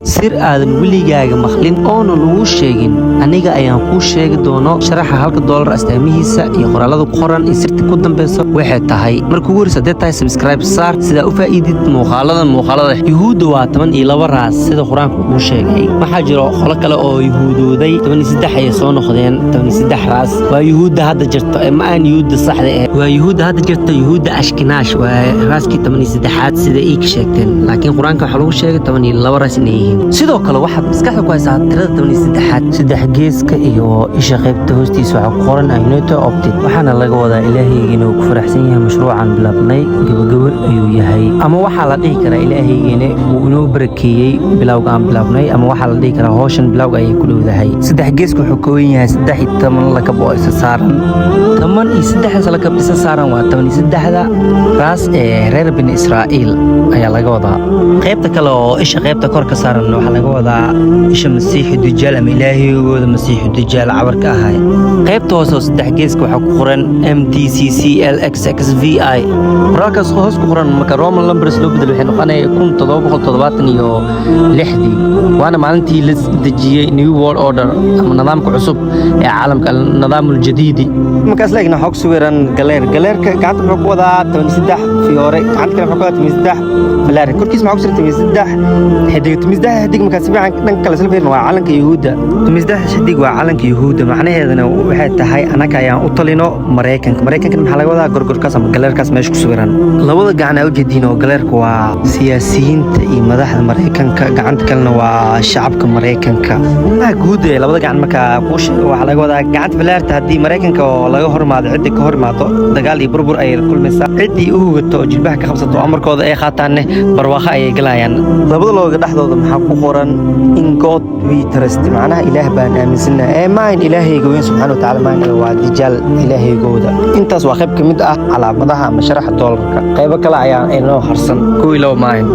Sir aadan weligaaga maqlin oona lagu sheegin, aniga ayaan kuu sheegi doono sharaxa halka doolar, astaamihiisa iyo qoraalada ku qoran iyo sirta ku dambeysa waxay tahay. Marka ugu horreysa, haddee tahay, subscribe saar sidaa u faa'iidid muuqaaladan. Muuqaalada Yuhuudda waa 12 raas, sida Qur-aanka uu sheegay. Waxaa jiro qolo kale oo yuhuudooday, 13 ayay soo noqdeen. 13 raas waa Yuhuudda hadda jirto ee ma aan Yuhuudda saxda eh. Waa Yuhuudda hadda jirta, Yuhuudda Ashkinaash waa raaskii 13aad, sida ii ka sheegteen, laakiin Qur-aanka waxaa lagu sheegay 12 raas inay yihiin. Sidoo kale waxaad maskaxda ku haysaa tirada 13aad. Saddex geeska iyo isha qaybta hoostiisa waxaa ku qoran "Anoto Optit", waxaana laga wadaa Ilaahaygiina uu ku faraxsan yahay mashruucan bilaabnay, gabagabo ayuu yahay. Ama waxaa la dhihi karaa Ilaahaygiina wuu inoo barakeeyey bilowga aan bilaabnay, ama waxaa la dhihi karaa hawshan bilowga ayay ku dhowdahay. Saddex geeska wuxuu ka weyn yahay 13 lakab oo isa saaran. 13daas lakab isa saaran waa 13da raas ee reer Bini Israa'iil ayaa laga wadaa. Qaybta kale oo isha qaybta kor ka saaran waxaa laga wadaa isha Masiixi Dujaal ama Ilaahigooda Masiixi Dujaal cabarka ahay. Qaybta hoose oo saddex geeska waxaa ku qoran MDCCLXXVI. Qoraalkaas hoos ku qoran marka Roman numbers loo bedelo, waxay noqonaya 1776dii, waana maalintii la dejiyey New World Order ama nidaamka cusub ee caalamka, nidaamul jadiidi. Markaas leegna waxaa ku sawiran galeer. Galeerka gacanta muxuu ku wadaa? 13 fiyoore. Gacanta kale muxuu ku wadaa? 13 falaare. Korkiisa maxaa ku sawiran? 13 xidig. 13 xidig markaa si fiican dhanka kale isla fiirin, waa calanka Yuhuudda. 13 xidig waa calanka Yuhuudda, macnaheedana waxay tahay anaka ayaan u talino Maraykanka. Maraykanka maxaa laga wadaa? Gorgorkaas ama galeerkaas meesha ku sawiran. Labada gacan aa ujeediin oo galeerka waa siyaasiyiinta iyo madaxda Maraykanka, gacanta kalena waa shacabka Maraykanka. Macnaha guud ee labada gacan markaa kuu sheego, waxaa laga wadaa gacanta falaarta haddii Maraykanka oo laga hormaado, ciddii ka hor imaado dagaal iyo burbur ayay la kulmaysaa. Ciddii u hugato oo jilbaha ka qabsato oo amarkooda ay qaataanne, barwaaqo ayay galayaan. Labada looga dhexdooda maxaa ku qoran? "In God we trust", macnaha Ilaah baan aaminsanahay ee maahan Ilaahayga weyn subxaana wa tacaala maahan, ee waa Dijaal Ilaahaygooda. Intaas waa qayb ka mid ah calaamadaha ama sharaxa doolarka. Qaybo kale ayaa inoo harsan, kuwii loo maahan.